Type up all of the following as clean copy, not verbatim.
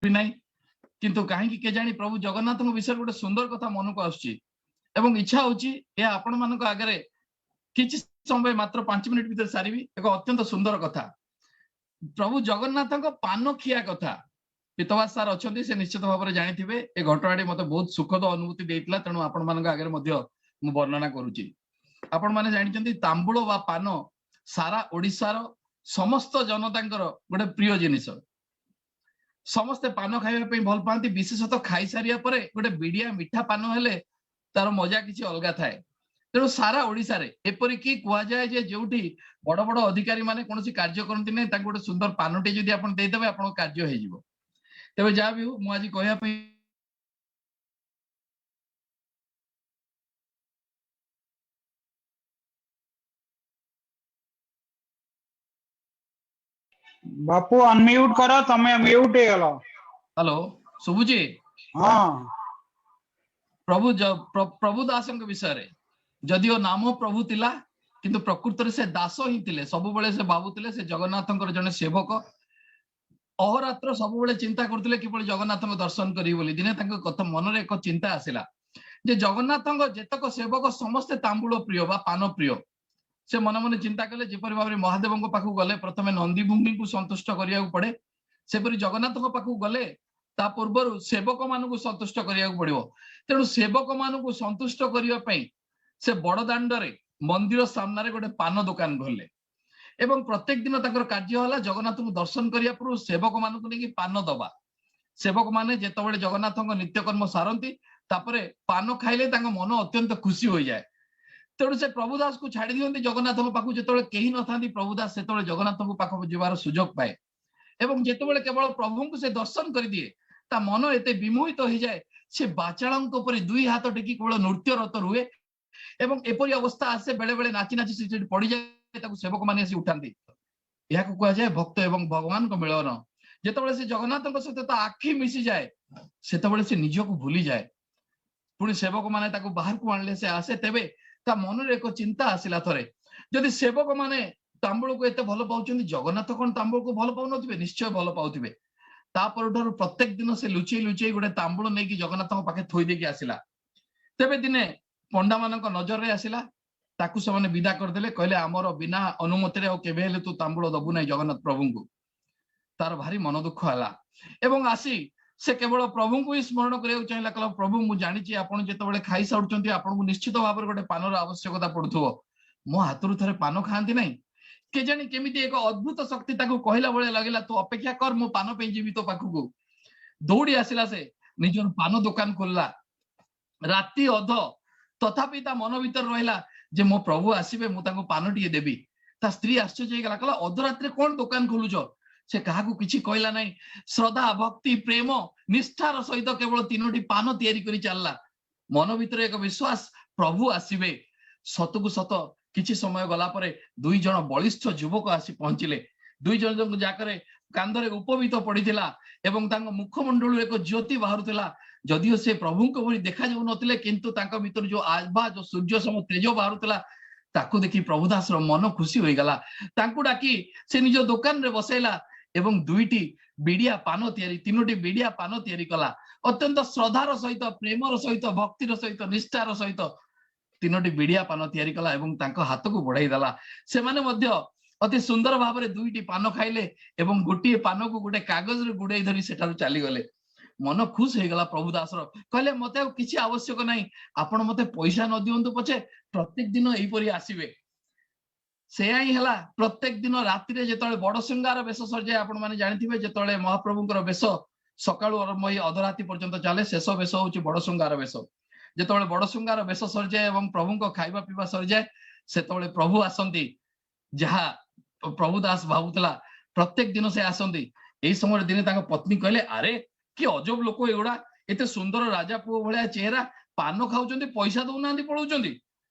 ନାହିଁ, କିନ୍ତୁ କାହିଁକି କେଜାଣି ପ୍ରଭୁ ଜଗନ୍ନାଥଙ୍କ ବିଷୟରେ ଗୋଟେ ସୁନ୍ଦର କଥା ମନକୁ ଆସୁଛି ଏବଂ ଇଚ୍ଛା ହଉଛି ଏହା ଆପଣମାନଙ୍କ ଆଗରେ କିଛି ସମୟ ମାତ୍ର 5 ମିନିଟ ଭିତରେ ସାରିବି। ଏକ ଅତ୍ୟନ୍ତ ସୁନ୍ଦର କଥା, ପ୍ରଭୁ ଜଗନ୍ନାଥଙ୍କ ପାନ ଖିଆ କଥା। ପିତବାସ ସାର୍ ଅଛନ୍ତି, ସେ ନିଶ୍ଚିତ ଭାବରେ ଜାଣିଥିବେ। ଏ ଘଟଣାଟି ମତେ ବହୁତ ସୁଖଦ ଅନୁଭୂତି ଦେଇଥିଲା, ତେଣୁ ଆପଣମାନଙ୍କ ଆଗରେ ମଧ୍ୟ ମୁଁ ବର୍ଣ୍ଣନା କରୁଛି। ଆପଣମାନେ ଜାଣିଛନ୍ତି ତାମ୍ବୁଳ ବା ପାନ ସାରା ଓଡିଶାର ସମସ୍ତ ଜନତାଙ୍କର ଗୋଟେ ପ୍ରିୟ ଜିନିଷ। ସମସ୍ତେ ପାନ ଖାଇବା ପାଇଁ ଭଲ ପାଆନ୍ତି। ବିଶେଷତଃ ଖାଇସାରିବା ପରେ ଗୋଟେ ବିଡିଆ ମିଠା ପାନ ହେଲେ ତାର ମଜା କିଛି ଅଲଗା ଥାଏ। ତେଣୁ ସାରା ଓଡିଶାରେ ଏପରିକି କୁହାଯାଏ ଯେ ଯୋଉଠି ବଡ ବଡ ଅଧିକାରୀ ମାନେ କୌଣସି କାର୍ଯ୍ୟ କରନ୍ତି ନାହିଁ, ତାଙ୍କୁ ଗୋଟେ ସୁନ୍ଦର ପାନଟି ଯଦି ଆପଣ ଦେଇଦେବେ, ଆପଣଙ୍କ କାର୍ଯ୍ୟ ହେଇଯିବ। ତେବେ ଯାହା ବି ହଉ, ମୁଁ ଆଜି କହିବା ପାଇଁ ବାପୁ ଅନମ୍ୟୁଟ କର, ତମେ ମ୍ୟୁଟ ହେଇଗଲ। ହ୍ୟାଲୋ, ଶୁଭୁଛି? ହଁ। ପ୍ରଭୁ ଦାସଙ୍କ ବିଷୟରେ, ଯଦିଓ ନାମ ପ୍ରଭୁ ଥିଲା, କିନ୍ତୁ ପ୍ରକୃତରେ ସେ ଦାସ ହିଁ ଥିଲେ। ସବୁବେଳେ ସେ ଭାବୁଥିଲେ ସେ ଜଗନ୍ନାଥଙ୍କର ଜଣେ ସେବକ। ଅହରାତ୍ର ସବୁବେଳେ ଚିନ୍ତା କରୁଥିଲେ କିଭଳି ଜଗନ୍ନାଥଙ୍କ ଦର୍ଶନ କରିବେ ବୋଲି। ଦିନେ ତାଙ୍କ କଥା ମନରେ ଏକ ଚିନ୍ତା ଆସିଲା ଯେ ଜଗନ୍ନାଥଙ୍କ ଯେତକ ସେବକ ସମସ୍ତେ ତାମ୍ବୁଳ ପ୍ରିୟ ବା ପାନ ପ୍ରିୟ। ସେ ମନେ ମନେ ଚିନ୍ତା କଲେ, ଯେପରି ଭାବରେ ମହାଦେବଙ୍କ ପାଖକୁ ଗଲେ ପ୍ରଥମେ ନନ୍ଦୀଭୂମିଙ୍କୁ ସନ୍ତୁଷ୍ଟ କରିବାକୁ ପଡେ, ସେପରି ଜଗନ୍ନାଥଙ୍କ ପାଖକୁ ଗଲେ ତା ପୂର୍ବରୁ ସେବକ ମାନଙ୍କୁ ସନ୍ତୁଷ୍ଟ କରିବାକୁ ପଡିବ। ତେଣୁ ସେବକ ମାନଙ୍କୁ ସନ୍ତୁଷ୍ଟ କରିବା ପାଇଁ ସେ ବଡଦାଣ୍ଡରେ ମନ୍ଦିର ସାମ୍ନାରେ ଗୋଟେ ପାନ ଦୋକାନ ଖୋଲିଲେ ଏବଂ ପ୍ରତ୍ୟେକ ଦିନ ତାଙ୍କର କାର୍ଯ୍ୟ ହେଲା ଜଗନ୍ନାଥଙ୍କୁ ଦର୍ଶନ କରିବା ପୂର୍ବରୁ ସେବକ ମାନଙ୍କୁ ନେଇକି ପାନ ଦବା। ସେବକ ମାନେ ଯେତେବେଳେ ଜଗନ୍ନାଥଙ୍କ ନିତ୍ୟକର୍ମ ସାରନ୍ତି, ତାପରେ ପାନ ଖାଇଲେ ତାଙ୍କ ମନ ଅତ୍ୟନ୍ତ ଖୁସି ହୋଇଯାଏ। ତେଣୁ ସେ ପ୍ରଭୁ ଦାସକୁ ଛାଡି ଦିଅନ୍ତି ଜଗନ୍ନାଥଙ୍କ ପାଖକୁ। ଯେତେବେଳେ କେହି ନଥାନ୍ତି, ପ୍ରଭୁ ଦାସ ସେତେବେଳେ ଜଗନ୍ନାଥଙ୍କ ପାଖକୁ ଯିବାର ସୁଯୋଗ ପାଏ ଏବଂ ଯେତେବେଳେ କେବଳ ପ୍ରଭୁଙ୍କୁ ସେ ଦର୍ଶନ କରିଦିଏ, ତା ମନ ଏତେ ବିମୋହିତ ହେଇଯାଏ, ସେ ବାଚାଳଙ୍କ ପରି ଦୁଇ ହାତ ଟେକି କେବଳ ନୃତ୍ୟରତ ରୁହେ ଏବଂ ଏପରି ଅବସ୍ଥା ଆସେ ବେଳେ ବେଳେ ନାଚି ନାଚି ସେ ସେଠି ପଡିଯାଏ, ତାକୁ ସେବକମାନେ ଆସି ଉଠାନ୍ତି। ଏହାକୁ କୁହାଯାଏ ଭକ୍ତ ଏବଂ ଭଗବାନଙ୍କ ମିଳନ। ଯେତେବେଳେ ସେ ଜଗନ୍ନାଥଙ୍କ ସହିତ ତା ଆଖି ମିଶିଯାଏ, ସେତେବେଳେ ସେ ନିଜକୁ ଭୁଲିଯାଏ। ପୁଣି ସେବକମାନେ ତାକୁ ବାହାରକୁ ଆଣିଲେ ସେ ଆସେ। ତେବେ ତା ମନରେ ଏକ ଚିନ୍ତା ଆସିଲା ଥରେ, ଯଦି ସେବକମାନେ ତାମ୍ବୁଳକୁ ଏତେ ଭଲ ପାଉଛନ୍ତି, ଜଗନ୍ନାଥ କଣ ତାମ୍ବୁଳକୁ ଭଲ ପାଉନଥିବେ? ନିଶ୍ଚୟ ଭଲ ପାଉଥିବେ। ତା ପରଠାରୁ ପ୍ରତ୍ୟେକ ଦିନ ସେ ଲୁଚେଇ ଲୁଚେଇ ଗୋଟେ ତାମ୍ବୁଳ ନେଇକି ଜଗନ୍ନାଥଙ୍କ ପାଖେ ଥୋଇ ଦେଇକି ଆସିଲା। ତେବେ ଦିନେ ପଣ୍ଡାମାନଙ୍କ ନଜରରେ ଆସିଲା, ତାକୁ ସେମାନେ ବିଦା କରିଦେଲେ। କହିଲେ ଆମର ବିନା ଅନୁମତିରେ ଆଉ କେବେ ହେଲେ ତୁ ତାମ୍ବୁଳ ଦବୁ ନାହିଁ ଜଗନ୍ନାଥ ପ୍ରଭୁଙ୍କୁ। ତାର ଭାରି ମନ ଦୁଃଖ ହେଲା ଏବଂ ଆସି ସେ କେବଳ ପ୍ରଭୁଙ୍କୁ ହିଁ ସ୍ମରଣ କରିବାକୁ ଚାହିଁଲା। କହିଲା, ପ୍ରଭୁ ମୁଁ ଜାଣିଛି ଆପଣ ଯେତେବେଳେ ଖାଇସାରୁଛନ୍ତି ଆପଣଙ୍କୁ ନିଶ୍ଚିତ ଭାବରେ ଗୋଟେ ପାନର ଆବଶ୍ୟକତା ପଡୁଥିବ, ମୋ ହାତରୁ ଥରେ ପାନ ଖାଆନ୍ତି ନାହିଁ? କେଜାଣି କେମିତି ଏକ ଅଦ୍ଭୁତ ଶକ୍ତି ତାକୁ କହିଲା ଭଳିଆ ଲାଗିଲା, ତୁ ଅପେକ୍ଷା କର, ମୁଁ ପାନ ପାଇଁ ଯିବି ତୋ ପାଖକୁ। ଦୌଡ଼ି ଆସିଲା ସେ, ନିଜର ପାନ ଦୋକାନ ଖୋଲିଲା। ରାତି ଅଧ, ତଥାପି ତା ମନ ଭିତରେ ରହିଲା ଯେ ମୋ ପ୍ରଭୁ ଆସିବେ, ମୁଁ ତାଙ୍କୁ ପାନ ଟିକେ ଦେବି। ତା ସ୍ତ୍ରୀ ଆଶ୍ଚର୍ଯ୍ୟ ହେଇଗଲା, କହିଲା ଅଧରାତ୍ରିରେ କଣ ଦୋକାନ ଖୋଲୁଛ? ସେ କାହାକୁ କିଛି କହିଲା ନାହିଁ। ଶ୍ରଦ୍ଧା, ଭକ୍ତି, ପ୍ରେମ, ନିଷ୍ଠାର ସହିତ କେବଳ 3ଟି ପାନ ତିଆରି କରି ଚାଲିଲା। ମନ ଭିତରେ ଏକ ବିଶ୍ୱାସ, ପ୍ରଭୁ ଆସିବେ। ସତକୁ ସତ କିଛି ସମୟ ଗଲା ପରେ 2 ଜଣ ବଳିଷ୍ଠ ଯୁବକ ଆସି ପହଞ୍ଚିଲେ। 2 ଜଣ ଯାକରେ କାନ୍ଧରେ ଉପବୀତ ପଡିଥିଲା ଏବଂ ତାଙ୍କ ମୁଖମଣ୍ଡଳରୁ ଏକ ଜ୍ୟୋତି ବାହାରୁଥିଲା। ଯଦିଓ ସେ ପ୍ରଭୁଙ୍କ ଭଳି ଦେଖାଯାଉନଥିଲେ, କିନ୍ତୁ ତାଙ୍କ ଭିତରୁ ଯୋଉ ଆଭା, ଯୋଉ ସୂର୍ଯ୍ୟ ସମ ତେଜ ବାହାରୁଥିଲା, ତାକୁ ଦେଖି ପ୍ରଭୁ ଦାସର ମନ ଖୁସି ହୋଇଗଲା। ତାଙ୍କୁ ଡାକି ସେ ନିଜ ଦୋକାନରେ ବସେଇଲା ଏବଂ 2ଟି ବିଡିଆ ପାନ ତିଆରି, 3ଟି ବିଡିଆ ପାନ ତିଆରି କଲା। ଅତ୍ୟନ୍ତ ଶ୍ରଦ୍ଧାର ସହିତ, ପ୍ରେମର ସହିତ, ଭକ୍ତିର ସହିତ, ନିଷ୍ଠାର ସହିତ 3ଟି ବିଡିଆ ପାନ ତିଆରି କଲା ଏବଂ ତାଙ୍କ ହାତକୁ ବଢାଇ ଦେଲା। ସେମାନେ ମଧ୍ୟ ଅତି ସୁନ୍ଦର ଭାବରେ 2ଟି ପାନ ଖାଇଲେ ଏବଂ ଗୋଟିଏ ପାନକୁ ଗୋଟେ କାଗଜରେ ଗୁଡେଇ ଧରି ସେଠାରୁ ଚାଲିଗଲେ। ମନ ଖୁସ ହେଇଗଲା ପ୍ରଭୁ ଦାସର। କହିଲେ ମତେ ଆଉ କିଛି ଆବଶ୍ୟକ ନାହିଁ, ଆପଣ ମତେ ପଇସା ନ ଦିଅନ୍ତୁ ପଛେ, ପ୍ରତ୍ୟେକ ଦିନ ଏଇପରି ଆସିବେ। ସେୟା ହିଁ ହେଲା। ପ୍ରତ୍ୟେକ ଦିନ ରାତିରେ ଯେତେବେଳେ ବଡସିଂହାର ବେଶ ସରିଯାଏ, ଆପଣ ମାନେ ଜାଣିଥିବେ ଯେତେବେଳେ ମହାପ୍ରଭୁଙ୍କର ବେଶ ସକାଳୁ ଆରମ୍ଭ ହେଇ ଅଧରାତି ପର୍ଯ୍ୟନ୍ତ ଚାଲେ, ଶେଷ ବେଶ ହଉଛି ବଡସିଂହାର ବେଶ। ଯେତେବେଳେ ବଡସିଂହାର ବେଶ ସରିଯାଏ ଏବଂ ପ୍ରଭୁଙ୍କ ଖାଇବା ପିଇବା ସରିଯାଏ, ସେତେବେଳେ ପ୍ରଭୁ ଆସନ୍ତି। ଯାହା ପ୍ରଭୁ ଦାସ ଭାବୁଥିଲା, ପ୍ରତ୍ୟେକ ଦିନ ସେ ଆସନ୍ତି। ଏଇ ସମୟରେ ଦିନେ ତାଙ୍କ ପତ୍ନୀ କହିଲେ, ଆରେ କି ଅଜବ ଲୋକ ଏଗୁଡା, ଏତେ ସୁନ୍ଦର ରାଜା ପୁଅ ଭଳିଆ ଚେହେରା, ପାନ ଖାଉଛନ୍ତି, ପଇସା ଦଉନାହାନ୍ତି, ପଳଉଛନ୍ତି।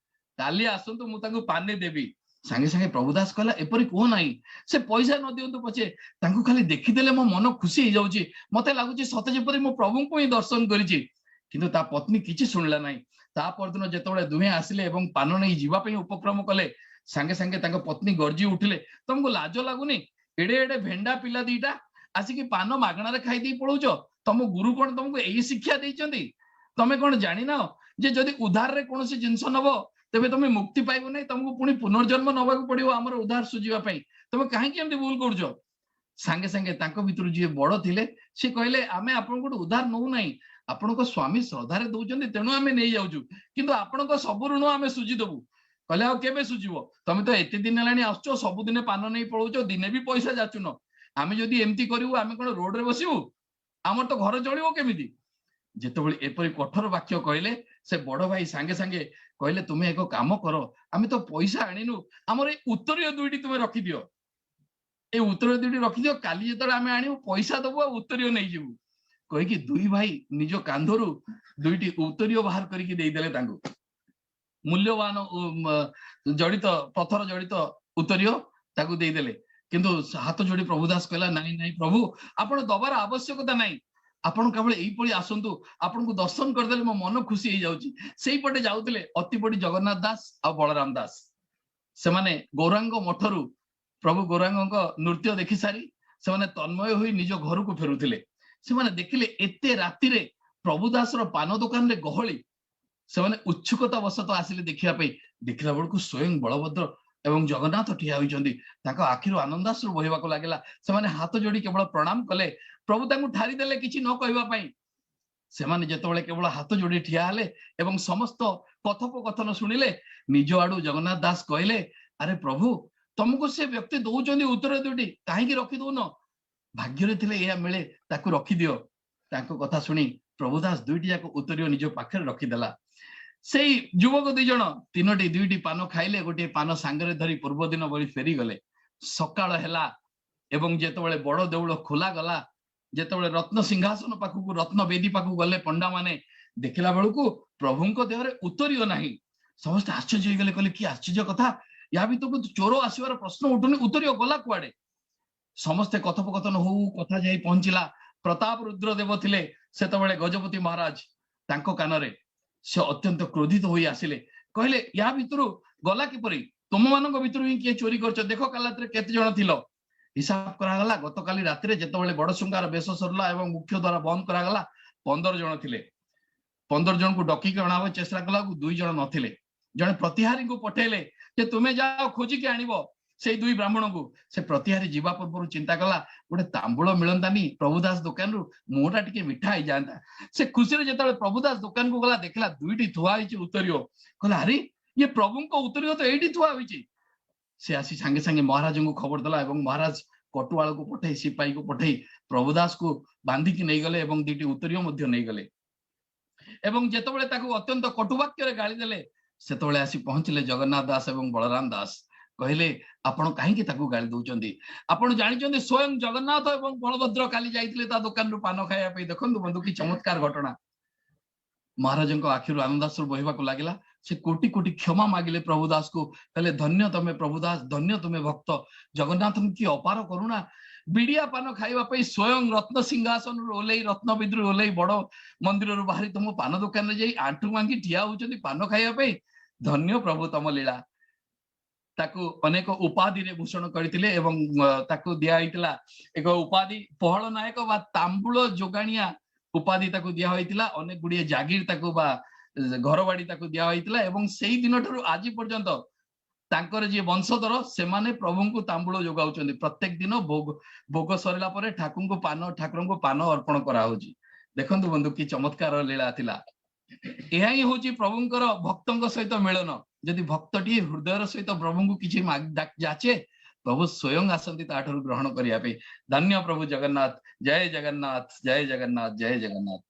କାଲି ଆସନ୍ତୁ, ମୁଁ ତାଙ୍କୁ ପାନେ ଦେବି। ସାଙ୍ଗେ ସାଙ୍ଗେ ପ୍ରଭୁ ଦାସ କହିଲା, ଏପରି କୁହ ନାହିଁ, ସେ ପଇସା ନ ଦିଅନ୍ତୁ ପଛେ, ତାଙ୍କୁ ଖାଲି ଦେଖିଦେଲେ ମୋ ମନ ଖୁସି ହେଇଯାଉଛି, ମତେ ଲାଗୁଛି ସତେ ଯେପରି ମୁଁ ପ୍ରଭୁଙ୍କୁ ହିଁ ଦର୍ଶନ କରିଛି। କିନ୍ତୁ ତା ପତ୍ନୀ କିଛି ଶୁଣିଲା ନାହିଁ। ତା ପରଦିନ ଯେତେବେଳେ ଦୁହେଁ ଆସିଲେ ଏବଂ ପାନ ନେଇ ଯିବା ପାଇଁ ଉପକ୍ରମ କଲେ, ସାଙ୍ଗେ ସାଙ୍ଗେ ତାଙ୍କ ପତ୍ନୀ ଗର୍ଜି ଉଠିଲେ, ତମକୁ ଲାଜ ଲାଗୁନି? ଏଡେ ଏଡେ ଭେଣ୍ଡା ପିଲା ଦିଟା ଆସିକି ପାନ ମାଗଣାରେ ଖାଇଦେଇ ପଳଉଛ। ତମ ଗୁରୁ କଣ ତମକୁ ଏଇ ଶିକ୍ଷା ଦେଇଛନ୍ତି? ତମେ କଣ ଜାଣିନ ଯେ ଯଦି ଉଧାରରେ କୌଣସି ଜିନିଷ ନବ, ତେବେ ତମେ ମୁକ୍ତି ପାଇବ ନାହିଁ, ତମକୁ ପୁଣି ପୁନର୍ଜନ୍ମ ନବାକୁ ପଡିବ ଆମର ଉଧାର ସୁଝିବା ପାଇଁ? ତମେ କାହିଁକି ଏମିତି ଭୁଲ କରୁଛ? ସାଙ୍ଗେ ସାଙ୍ଗେ ତାଙ୍କ ଭିତରୁ ଯିଏ ବଡ ଥିଲେ, ସେ କହିଲେ, ଆମେ ଆପଣଙ୍କଠୁ ଉଧାର ନଉନାହିଁ। ଆପଣଙ୍କ ସ୍ୱାମୀ ଶ୍ରଦ୍ଧାରେ ଦଉଛନ୍ତି, ତେଣୁ ଆମେ ନେଇଯାଉଛୁ, କିନ୍ତୁ ଆପଣଙ୍କ ସବୁ ଋଣ ଆମେ ସୁଝିଦବୁ। କହିଲେ, ଆଉ କେବେ ସୁଝିବ? ତମେ ତ ଏତେ ଦିନ ହେଲାଣି ଆସୁଛ, ସବୁଦିନେ ପାନ ନେଇ ପଳଉଛ, ଦିନେ ବି ପଇସା ଯାଚୁନ। ଆମେ ଯଦି ଏମିତି କରିବୁ, ଆମେ କଣ ରୋଡରେ ବସିବୁ? ଆମର ତ ଘର ଚଳିବ କେମିତି? ଯେତେବେଳେ ଏପରି କଠୋର ବାକ୍ୟ କହିଲେ, ସେ ବଡ ଭାଇ ସାଙ୍ଗେ ସାଙ୍ଗେ କହିଲେ, ତୁମେ ଏକ କାମ କର, ଆମେ ତ ପଇସା ଆଣିନୁ, ଆମର ଏଇ ଉତ୍ତରୀୟ ଦୁଇଟି ତୁମେ ରଖିଦିଅ। ଏଇ ଉତ୍ତରୀୟ ଦୁଇଟି ରଖିଦିଅ, କାଲି ଯେତେବେଳେ ଆମେ ଆଣିବୁ ପଇସା ଦବୁ ଆଉ ଉତ୍ତରୀୟ ନେଇଯିବୁ। କହିକି ଦୁଇ ଭାଇ ନିଜ କାନ୍ଧରୁ ଦୁଇଟି ଉତ୍ତରୀୟ ବାହାର କରିକି ଦେଇଦେଲେ ତାଙ୍କୁ। ମୂଲ୍ୟବାନ ଜଡ଼ିତ, ପଥର ଜଡ଼ିତ ଉତ୍ତରୀୟ ତାକୁ ଦେଇଦେଲେ। କିନ୍ତୁ ହାତ ଯୋଡି ପ୍ରଭୁ ଦାସ କହିଲା, ନାଇଁ ନାଇଁ ପ୍ରଭୁ, ଆପଣ ଦବାର ଆବଶ୍ୟକତା ନାହିଁ। ଆପଣ କେବଳ ଏଇପରି ଆସନ୍ତୁ, ଆପଣଙ୍କୁ ଦର୍ଶନ କରିଦେଲେ ମୋ ମନ ଖୁସି ହେଇଯାଉଛି। ସେଇପଟେ ଯାଉଥିଲେ ଅତିବଡି ଜଗନ୍ନାଥ ଦାସ ଆଉ ବଳରାମ ଦାସ। ସେମାନେ ଗୌରାଙ୍ଗ ମଠରୁ ପ୍ରଭୁ ଗୌରାଙ୍ଗଙ୍କ ନୃତ୍ୟ ଦେଖି ସାରି ସେମାନେ ତନ୍ମୟ ହୋଇ ନିଜ ଘରକୁ ଫେରୁଥିଲେ। ସେମାନେ ଦେଖିଲେ ଏତେ ରାତିରେ ପ୍ରଭୁ ଦାସର ପାନ ଦୋକାନରେ ଗହଳି। ସେମାନେ ଉତ୍ସୁକତା ବଶତଃ ଆସିଲେ ଦେଖିବା ପାଇଁ। ଦେଖିଲା ବେଳକୁ ସ୍ୱୟଂ ବଳଭଦ୍ର ଏବଂ ଜଗନ୍ନାଥ ଠିଆ ହୋଇଛନ୍ତି। ତାଙ୍କ ଆଖିରୁ ଆନନ୍ଦାଶ୍ରୁ ବହିବାକୁ ଲାଗିଲା। ସେମାନେ ହାତ ଯୋଡି କେବଳ ପ୍ରଣାମ କଲେ। ପ୍ରଭୁ ତାଙ୍କୁ ଠାରି ଦେଲେ କିଛି ନ କହିବା ପାଇଁ। ସେମାନେ ଯେତେବେଳେ କେବଳ ହାତ ଯୋଡି ଠିଆ ହେଲେ ଏବଂ ସମସ୍ତ କଥୋପକଥନ ଶୁଣିଲେ, ନିଜ ଆଡୁ ଜଗନ୍ନାଥ ଦାସ କହିଲେ, ଆରେ ପ୍ରଭୁ, ତମକୁ ସେ ବ୍ୟକ୍ତି ଦଉଛନ୍ତି ଉତ୍ତରୀୟ ଦୁଇଟି, କାହିଁକି ରଖିଦଉନ? ଭାଗ୍ୟରେ ଥିଲେ ଏହା ମିଳେ, ତାକୁ ରଖିଦିଅ। ତାଙ୍କ କଥା ଶୁଣି ପ୍ରଭୁ ଦାସ ଦୁଇଟି ଯାକ ଉତ୍ତରୀୟ ନିଜ ପାଖରେ ରଖିଦେଲା। ସେଇ ଯୁବକ ଦି ଜଣ ତିନୋଟି ଦୁଇଟି ପାନ ଖାଇଲେ, ଗୋଟିଏ ପାନ ସାଙ୍ଗରେ ଧରି ପୂର୍ବ ଦିନ ଭଳି ଫେରିଗଲେ। ସକାଳ ହେଲା ଏବଂ ଯେତେବେଳେ ବଡ ଦେଉଳ ଖୋଲା ଗଲା, ଯେତେବେଳେ ରତ୍ନ ସିଂହାସନ ପାଖକୁ, ରତ୍ନ ବେଦୀ ପାଖକୁ ଗଲେ ପଣ୍ଡା ମାନେ, ଦେଖିଲା ବେଳକୁ ପ୍ରଭୁଙ୍କ ଦେହରେ ଉତ୍ତରୀୟ ନାହିଁ। ସମସ୍ତେ ଆଶ୍ଚର୍ଯ୍ୟ ହେଇଗଲେ। କହିଲେ, କି ଆଶ୍ଚର୍ଯ୍ୟ କଥା, ୟା ଭିତରକୁ ଚୋର ଆସିବାର ପ୍ରଶ୍ନ ଉଠୁନି, ଉତ୍ତରୀୟ ଗଲା କୁଆଡେ? ସମସ୍ତେ କଥୋପକଥନ ହଉ କଥା ଯାଇ ପହଞ୍ଚିଲା ପ୍ରତାପ ରୁଦ୍ର ଦେବ ଥିଲେ ସେତେବେଳେ ଗଜପତି ମହାରାଜ, ତାଙ୍କ କାନରେ। ସେ ଅତ୍ୟନ୍ତ କ୍ରୋଧିତ ହୋଇ ଆସିଲେ। କହିଲେ, ୟା ଭିତରୁ ଗଲା କିପରି? ତୁମମାନଙ୍କ ଭିତରୁ ହିଁ କିଏ ଚୋରି କରିଛ। ଦେଖ, କାଲି ରାତିରେ କେତେ ଜଣ ଥିଲ? ହିସାବ କରାଗଲା। ଗତକାଲି ରାତିରେ ଯେତେବେଳେ ବଡଶୃଙ୍ଗାର ବେଶ ସରିଲା ଏବଂ ମୁଖ୍ୟ ଦ୍ୱାର ବନ୍ଦ କରାଗଲା, 15 ଜଣ ଥିଲେ। 15 ଜଣଙ୍କୁ ଡକିକି ଅଣାହବ ଚେଷ୍ଟା କଲାକୁ ଦୁଇ ଜଣ ନଥିଲେ। ଜଣେ ପ୍ରତିହାରୀଙ୍କୁ ପଠେଇଲେ ଯେ ତୁମେ ଯାଅ, ଖୋଜିକି ଆଣିବ ସେଇ ଦୁଇ ବ୍ରାହ୍ମଣଙ୍କୁ। ସେ ପ୍ରତିହାରୀ ଯିବା ପୂର୍ବରୁ ଚିନ୍ତା କଲା, ଗୋଟେ ତାମ୍ବୁଳ ମିଳନ୍ତାନି ପ୍ରଭୁଦାସ ଦୋକାନରୁ, ମୁହଁଟା ଟିକେ ମିଠା ହେଇଯାଆନ୍ତା। ସେ ଖୁସିରେ ଯେତେବେଳେ ପ୍ରଭୁଦାସ ଦୋକାନକୁ ଗଲା, ଦେଖିଲା ଦୁଇଟି ଥୁଆ ହେଇଛି ଉତ୍ତରୀୟ। କହିଲା, ଆରେ, ଇଏ ପ୍ରଭୁଙ୍କ ଉତ୍ତରୀୟ ତ ଏଇଠି ଥୁଆ ହୋଇଛି। ସେ ଆସି ସାଙ୍ଗେ ସାଙ୍ଗେ ମହାରାଜଙ୍କୁ ଖବର ଦେଲା ଏବଂ ମହାରାଜ କଟୁଆଳକୁ ପଠେଇ, ସିପାହୀକୁ ପଠେଇ ପ୍ରଭୁଦାସକୁ ବାନ୍ଧିକି ନେଇଗଲେ ଏବଂ ଦୁଇଟି ଉତ୍ତରୀୟ ମଧ୍ୟ ନେଇଗଲେ। ଏବଂ ଯେତେବେଳେ ତାକୁ ଅତ୍ୟନ୍ତ କଟୁବାକ୍ୟରେ ଗାଳି ଦେଲେ, ସେତେବେଳେ ଆସି ପହଞ୍ଚିଲେ ଜଗନ୍ନାଥ ଦାସ ଏବଂ ବଳରାମ ଦାସ। କହିଲେ, ଆପଣ କାହିଁକି ତାକୁ ଗାଳି ଦଉଛନ୍ତି? ଆପଣ ଜାଣିଛନ୍ତି, ସ୍ୱୟଂ ଜଗନ୍ନାଥ ଏବଂ ବଳଭଦ୍ର କାଲି ଯାଇଥିଲେ ତା ଦୋକାନରୁ ପାନ ଖାଇବା ପାଇଁ। ଦେଖନ୍ତୁ ବନ୍ଧୁ, କି ଚମତ୍କାର ଘଟଣା। ମହାରାଜଙ୍କ ଆଖିରୁ ଆନନ୍ଦାଶ୍ରୁ ବହିବାକୁ ଲାଗିଲା। ସେ କୋଟି କୋଟି କ୍ଷମା ମାଗିଲେ ପ୍ରଭୁ ଦାସକୁ। କହିଲେ, ଧନ୍ୟ ତମେ ପ୍ରଭୁ ଦାସ, ଧନ୍ୟ ତୁମେ ଭକ୍ତ। ଜଗନ୍ନାଥଙ୍କୁ କି ଅପାର କରୁଣା, ବିଡିଆ ପାନ ଖାଇବା ପାଇଁ ସ୍ୱୟଂ ରତ୍ନ ସିଂହାସନରୁ ଓହ୍ଲେଇ, ରତ୍ନବେଦୀରୁ ଓହ୍ଲେଇ, ବଡ ମନ୍ଦିରରୁ ବାହାରି ତମ ପାନ ଦୋକାନରେ ଯାଇ ଆଣ୍ଠୁ ଭାଙ୍ଗି ଠିଆ ହଉଛନ୍ତି ପାନ ଖାଇବା ପାଇଁ। ଧନ୍ୟ ପ୍ରଭୁ ତମ ଲୀଳା। ତାକୁ ଅନେକ ଉପାଧିରେ ଭୂଷଣ କରିଥିଲେ ଏବଂ ତାକୁ ଦିଆ ହେଇଥିଲା ଏକ ଉପାଧି, ପହଳ ନାୟକ ବା ତାମ୍ବୁଳ ଯୋଗାଣିଆ ଉପାଧି ତାକୁ ଦିଆ ହୋଇଥିଲା। ଅନେକ ଗୁଡିଏ ଜାଗିର ତାକୁ ବା ଘରବାଡି ତାକୁ ଦିଆ ହୋଇଥିଲା ଏବଂ ସେଇ ଦିନଠାରୁ ଆଜି ପର୍ଯ୍ୟନ୍ତ ତାଙ୍କର ଯିଏ ବଂଶଧର, ସେମାନେ ପ୍ରଭୁଙ୍କୁ ତାମ୍ବୁଳ ଯୋଗାଉଛନ୍ତି। ପ୍ରତ୍ୟେକ ଦିନ ଭୋଗ ଭୋଗ ସରିଲା ପରେ ଠାକୁରଙ୍କୁ ପାନ ଅର୍ପଣ କରାହଉଛି। ଦେଖନ୍ତୁ ବନ୍ଧୁ, କି ଚମତ୍କାର ଲୀଳା ଥିଲା। ଏହା ହିଁ ହଉଛି ପ୍ରଭୁଙ୍କର ଭକ୍ତଙ୍କ ସହିତ ମିଳନ। ଯଦି ଭକ୍ତଟିଏ ହୃଦୟର ସହିତ ପ୍ରଭୁଙ୍କୁ କିଛି ଯାଚେ, ପ୍ରଭୁ ସ୍ୱୟଂ ଆସନ୍ତି ତାଠାରୁ ଗ୍ରହଣ କରିବା ପାଇଁ। ଧନ୍ୟ ପ୍ରଭୁ ଜଗନ୍ନାଥ। ଜୟ ଜଗନ୍ନାଥ, ଜୟ ଜଗନ୍ନାଥ, ଜୟ ଜଗନ୍ନାଥ।